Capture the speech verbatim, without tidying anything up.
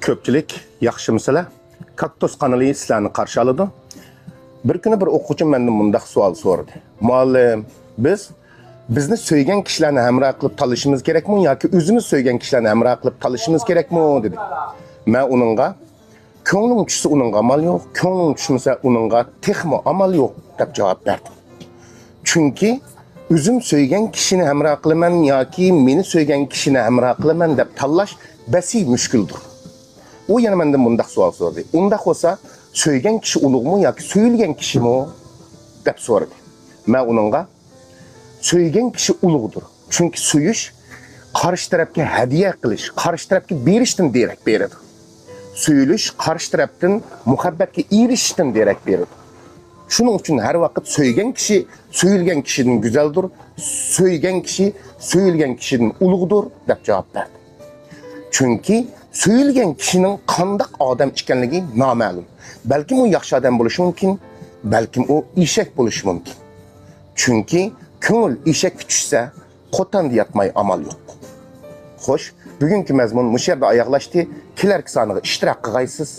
كۆپچىلىك، ياخشىمۇسىلەر؟ كاكتۇس قانىلى سىلەرنى قارشى ئالىدۇ. بىر كۈنى بىر ئوقۇغۇچىم مەندىن مۇنداق سوئال سورىدى: مۇئەللىم، بىز بىزنى سۆيگەن كىشىلەرنى ھەمراھ قىلىپ تاللىشىمىز كېرەكمۇ ياكى ئۆزىمىز سۆيگەن كىشىلەرنى ھەمراھ قىلىپ تاللىشىمىز كېرەكمۇ؟ دېدى. مەن ئۇنىڭغا، كۆڭلۈڭ چۈشسە ئۇنىڭغا ئامال يوق، كۆڭلۈڭ چۈشمىسە ئۇنىڭغا تېخىمۇ ئامال يوق، دەپ جاۋاب بەردىم. چۈنكى ئۆزۈم سۆيگەن كىشىنى ھەمراھ قىلىمەن ياكى مېنى سۆيگەن كىشىنى ھەمراھ قىلىمەن دەپ تاللاش بەسى مۈشكۈلدۇر. ئۇ يەنە مەندىن مۇنداق سوئال سورىدى: ئۇنداق بولسا، سۆيگەن كىشى ئۇلۇغمۇ ياكى سۆيۈلگەن كىشىمۇ؟ دەپ سورىدى. مەن ئۇنىڭغا، سۆيگەن كىشى ئۇلۇغدۇر. چۈنكى سۆيۈش قارشى تەرەپكە ھەدىيە قىلىش، قارشى تەرەپكە بېرىشتىن دېرەك بېرىدۇ. سۆيۈلۈش قارشى تەرەپتىن مۇھەببەتكە ئېرىشىشتىن دېرەك بېرىدۇ. شۇنىڭ ئۈچۈن ھەر ۋاقىت سۆيگەن كىشى سۆيۈلگەن كىشىدىن گۈزەلدۇر، سۆيگەن كىشى سۆيۈلگەن كىشىدىن ئۇلۇغدۇر، دەپ جاۋاب بەردى. چۈنكى سۆيۈلگەن كىشىنىڭ قانداق ئادەم ئىكەنلىكى نامەلۇم. بەلكىم ئۇ ياخشى ئادەم بولۇشى مۇمكىن، بەلكىم ئۇ ئېشەك بولۇشى مۇمكىن. چۈنكى كۆڭۈل ئېشەككە چۈشسە، قوتاندا ياتماي ئامال يوق. خوش، بۈگۈنكى مەزمۇن مۇشۇ يەردە ئاياغلاشتى. كېلەركى سانىغا ئىشتىراك قىلغايسىز.